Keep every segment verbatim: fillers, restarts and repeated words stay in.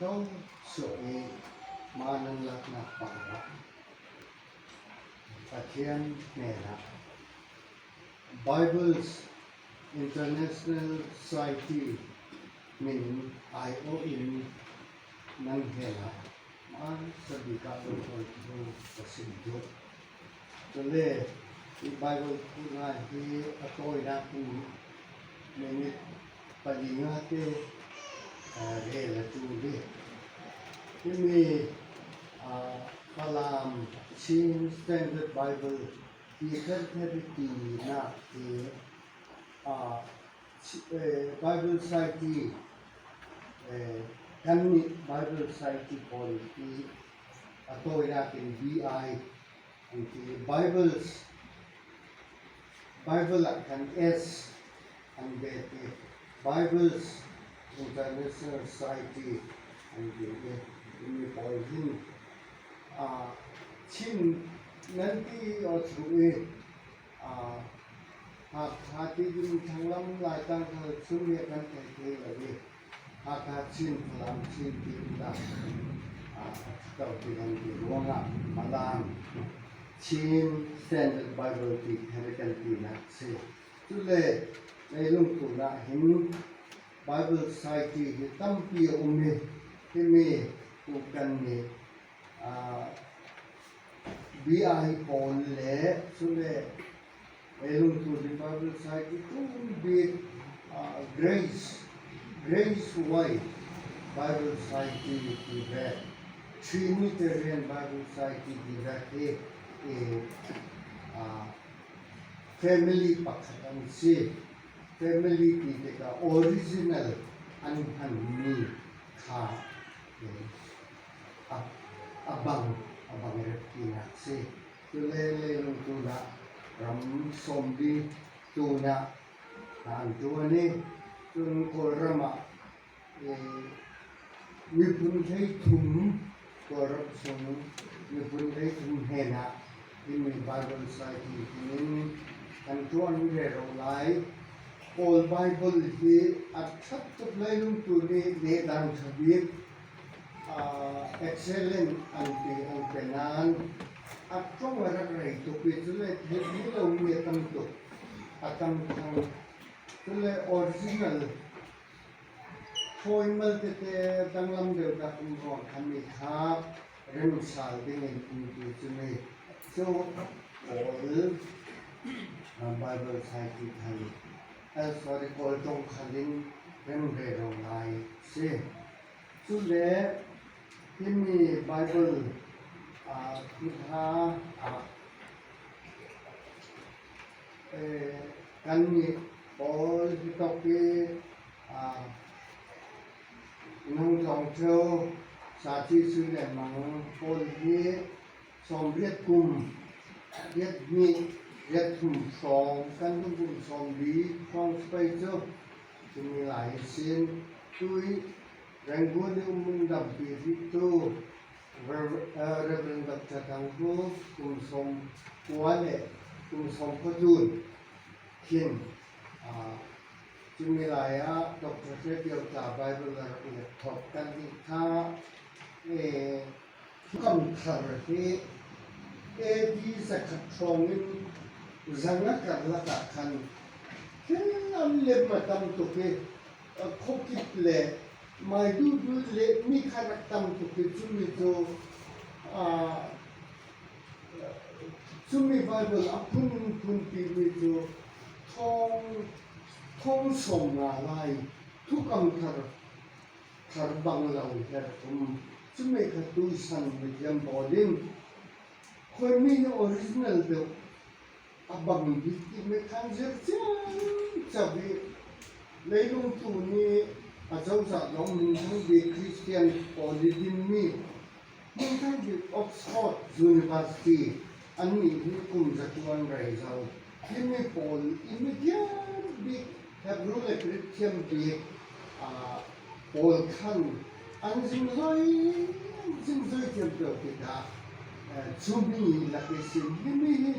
Tawh suah i, ma nan lakna pangah Pathian hnenah Bibles International Society min aiawh in nan hnenah masa bikah lo koi thu ka sim duh. Cule i Bible thuhna hi a tawinak in minute pali ngate, ah, rel a ṭul hi. Himi, ah, Falam Chin Standard Bible ti thar thar i tinak hi, ah, Chi-, eh, Bible Society, eh, kannih Bible Society pawl hi a tawinak in B I an ti, Bibles, Bible ah khan S an be ti, Bibles International Society an ti hi. Himi pawl hin, ah, Chin nan ti aw thu i, ah, Hakha ti ding thanglam laitang kha chun hi kan thei thei lo hi. Hakha Chin, Falam Chin ti ding ta. Ah, a thutau ti kan ti ruangah Falam Chin Standard Bible ti thar kan tinak si. Cule leilung tunah hin Bible Society hi tampi a um hi. Himi tu kan ni, ah, B I pawl le, cule leilung tuni Bible Society tum bik, ah, Grace, Grace Way Bible Society ti vek, Trinitarian Bible Society ti vek hi, eh, ah, family pakhat an si. Family ti tikah original an hmanmi kha, eh, a, a bang, a bang rep tinak si. Cule leilung tunah ram sawmli tunah an ṭuan hi. Cun Kawlram ah, eh, miphun hleithum, Kawlram sung miphun hleithum hnenah himi Bible Society hmangin kan ṭuan rero lai. Kawl Bible hi a ṭhat tuk, leilung tuni lehdan ṭha bik, ah, excellent an ti an pe nan a ṭong a rak rei tuk i, cule theih lomi a tam tuk, a tam thang. Cule original thawi mal tete danglam deuh dah um ruang kha mi kha remsal dingin um ti cu mi cu Kawl, ah, Bible Society khal, ah, sorry, Kawl ṭong khalin rem rero lai si. Cule himi Bible, ah, thuhla, ah, eh, kannih pawl hi tawk hi, ah, nang tlawng ṭheu sa ci sui le mang pawl hi sawmriat kum, riat hnih, riat thum hrawng, kan kum sawmli hrawng si pei cu, cumi lai sin tui Rangoon i um in dampi rihtu Rev-, eh, Reverend Doctor Thang Hu kum sawm kua le kum sawm kua tlun khin, ah, cumi lai ah Doctor Hre Pio tla Bible a rak let thawk kan nih kha, eh, Thukam Thar hi A D zakhat hrawngin zanga karlak ah khan thil an lem a tam tuk i, a khuakip le mai duhduh le mi kha rak tam tuk i, cumi cu, aa, cumi Bible a phunphun timi cu thawng, thawng sawm nga lai Thukam Thar, thar bang lo hi a rak um. Cumi kha tuisan mithiam pawl in khuimi hi original deuh a bang bik timi khan zir ciamco i, leilung tuni a cozah lawng hminthang bik Christian pawl i dinmi hminthang bik Oxford University annih hi kum zatu an rei zo. Himi pawl i mithiam bik Hebru le Greek thiam bik, aa, pawl khan an zingzoi, an zingzoi thiam deuh tikah, aa, cumi lak ihsin himi hi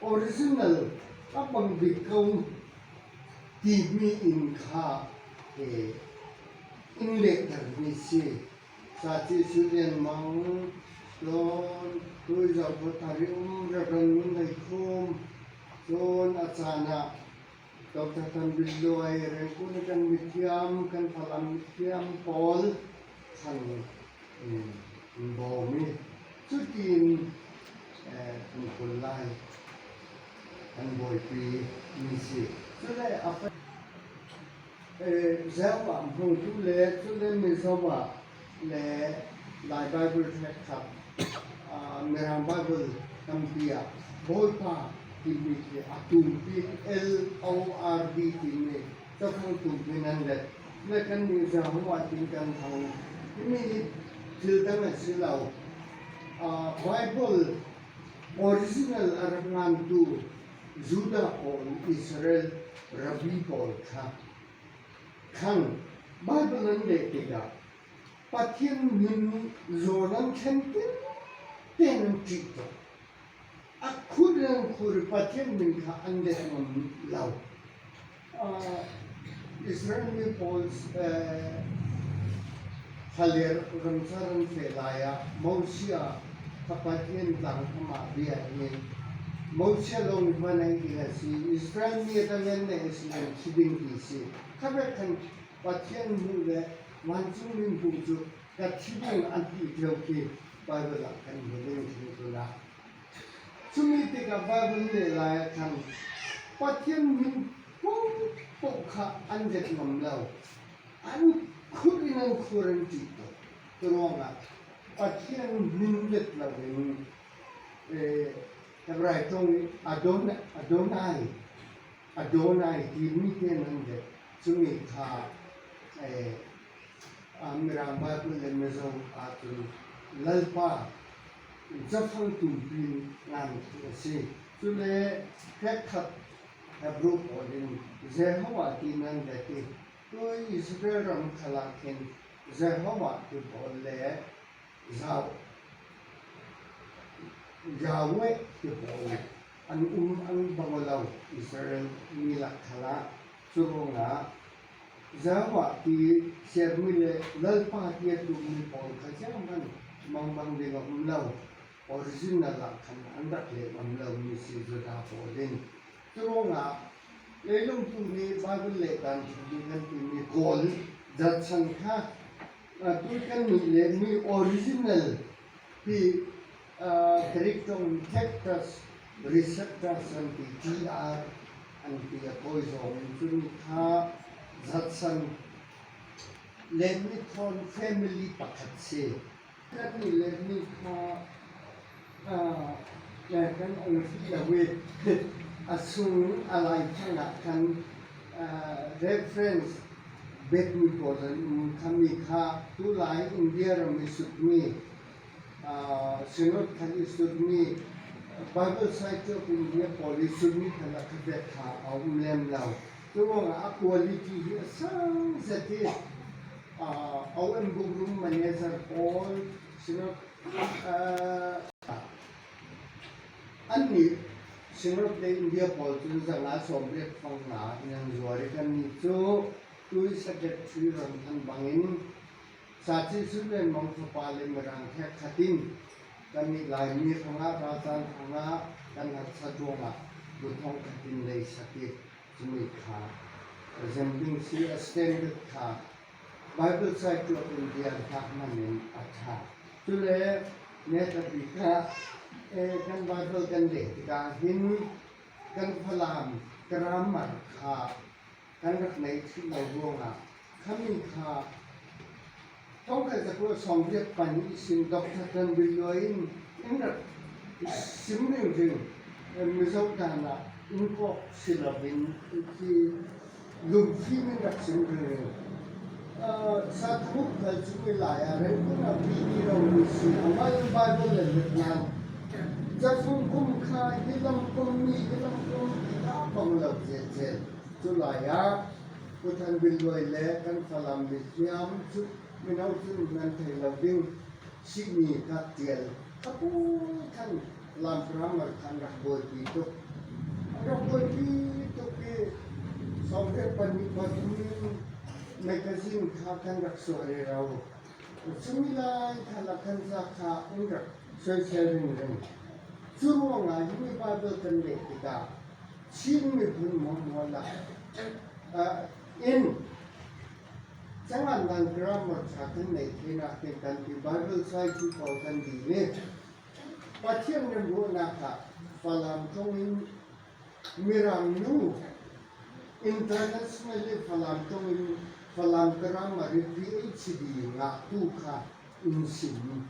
original a bang bik ko timi in kha, eh, in lehtermi si. Sachi Sulian Mang, Don Tui Zau Thari Um, Reverend Min Lei Khum, Don Achana, Doctor Tan Bil Luai, Rengkun kan mithiam, kan Falam mithiam, Paul, Khan, um, Bomi, Chutin, eh, Khan Kulai, Kan Boipi, Misi. Chule, apa, Eh, Jehovah hmutu le, chule Mizoram le Lai Bible hrekkhat, ah, Mirang Bible tampi ah Bawipa timi khi a tumpi L O R D timi, Chawkhang tumpi nan let, le kan ni Jehovah tin kan thang, timi hi thil dang a si lo. Ah, Bible original a rak ngantu Judah pawl, Israel rabbi pawl kha khan Bible an leh tikah Pathian min zawn an thlen tengteng an ṭih tuk. A khut an khur Pathian min kha an let ngam lo. Ah, Israel mi pawl, eh, Khaler ramsar an feh lai-ah Mosia kha Pathian tlang amah bia hi. Mosia lawng hmana hi ding a si, Israel mi a tang an leh a si an thi ding ti si. Kha bek khan Pathian hmuh le vancung mi hmuh cu ka thi ding an ti ṭheu khi Bible ah kan hmu ding thil tunah. Cumi tikah Bible leh lai ah khan Pathian min pohpoh kha an let ngam lo. An khut in an khur an ṭih tuk. Curuangah Pathian min let lo in, eh, Hebrai ṭawng in Adon-, Adonai, Adonai timi te nan let. Cumi kha, eh, ah, Mirang Bible le Mizo ah cun Lalpa Chawkhang tumpi in ngan a si. Cule hrekkhat Hebru pawl in Jehovah ti nan let i, tu Israel ram khalah khin Jehovah ti pawl le Zau, Yahweh ti pawl an um an bang lo Israel mi lak khalah. Curuangah Jehovah ti siarmi le Lalpa ti a tukmi pawl kha zianghman mangbang ding a um lo. Original ah khan an rak leh ngam lo mi si Judah pawl in. Curuangah leilung tuni Bible leh dan thil ding kan timi Kawl Judson kha, ah, tu kan nih leh mi original hi, ah, Greek ṭawng Textus Receptus an ti, T R an ti a kawi zawng in cumi kha Judson le mi thawn family pakhat si. Kan nih le mi kha, ah, eh, kan ong hrih lo i, a sung a Lai thang ah kan, ah, reference bek mi pawl an um kha, mi kha tulai India ram i sutmi, ah, Synod khan i sutmi, Bible Society of India pawl i sutmi khan a kha bek kha a um lem lo. Curuangah a quality hi a sang zet i, ah, O M Book Room Manager pawl, Synod, ah, annih Synod le India pawl cun zanga sawmriat fanga in an zuar i kannih cu tui secretary ram khan bangin Sachi Sulian Mang fapa le Mirang hrekkhat in kannih Laimi hrangah, ralcaan hrangah kan harsat ruangah bu thongkhat in lei sak i, cumi kha zem ding si a standard kha Bible Society of India hnak hman in a ṭha. Cule neta bik ah, eh, kan Bible kan leh tikah hin kan Falam grammar kha kan rak nei ṭhit lo ruangah khami kha thongkhat zakua sawmriat pan ihsin Doctor Tan Bil Luai in in rak sim ringring, eh, Mizo dan ah in kawk si loin khi lungfim in rak sim ringring. Ah, Sa Thawng Uk Khal cumi lai ah Rengkun ah P D ro mi si, amah in Bible le let nan Cafung kum kha hi lam kum mi, hi lam kum mi kha bang lo zelzel. Cu lai ah Pu Than Bil Luai le kan Falam mi hniam cu mino cun nan thei lo ding sihni kha tial a pawl khan Falam grammar khan rak buaipi tuk. An rak buaipi tuk i sawmriat pahnih pathum in magazine kha kan rak suah rero. Cumi lai kha lakhan za kha in rak soisel ringring. Cu ruangah himi Bible kan leh tikah Chin miphun muahmuah lah, ah, in cangandan grammar ṭha kan neih theinak ding kan ti Bible sai cu pawl kan dih i Pathian remruahnak ah Falam ṭawngin Mirang nu internationally Falam ṭawngin Falam grammar i PhD ngahtu kha in sim.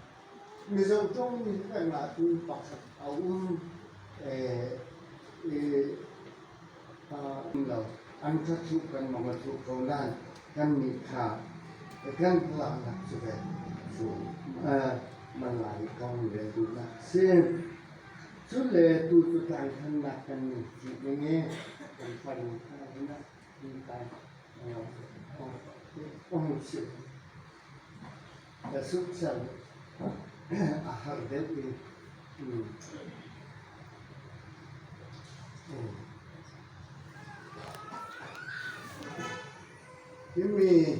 Mizo ṭawngin hi kan ngahtu pakhat a um, eh, eh, ah, um lo. An kha thu kan mama thu ko nan kan nih kha kan hla nak cu ve thu, ah, malai kong le duhnak si. Cule tu cu tangkhannak kan min cih ding i kan farning kha hinah in kan, ah, ong si. Ka suksan a har deuh i, um, um. Himi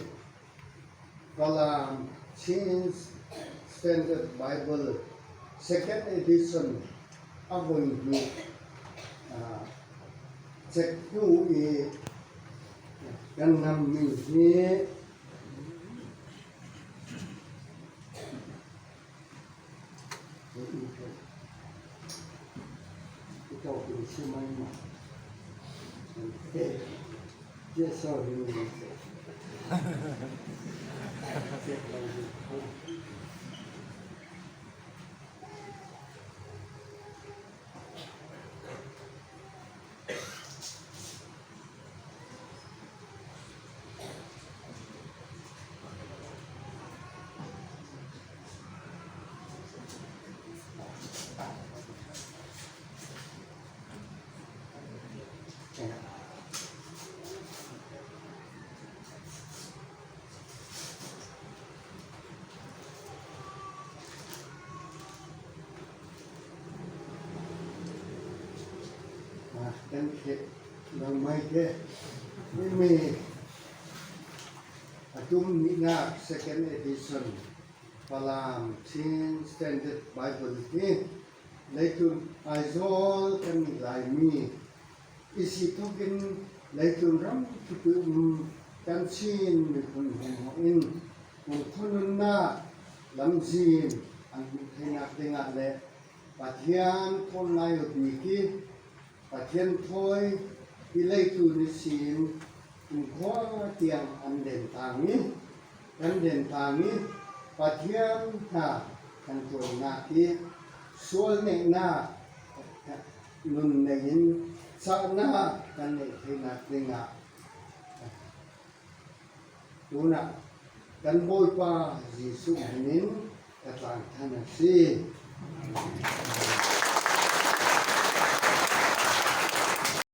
Falam Chin Standard Bible second edition a voihnih, ah, cektu i kan nammi hi. Ah, kan khet lo mai ke. Himi a tum nihnak second edition Falam Chin Standard Bible hi leitlun Aizawl kan nih laimi i si thokin leitlun ram kipui um kan Chin miphun hmuahhmuah in kumkhua nunnak lamzin an hmuh theinak dingah le Pathian thawn ngai aw bik i Pathian thawi i leitlun ihsin kumkhua tiang an den tang i kan den tang i Pathian hna kan ṭuannak i sual neihnak nun nei in cahnak kan neih theinak dingah tunah kan Bawipa Jesuh min in ka tlang than a si.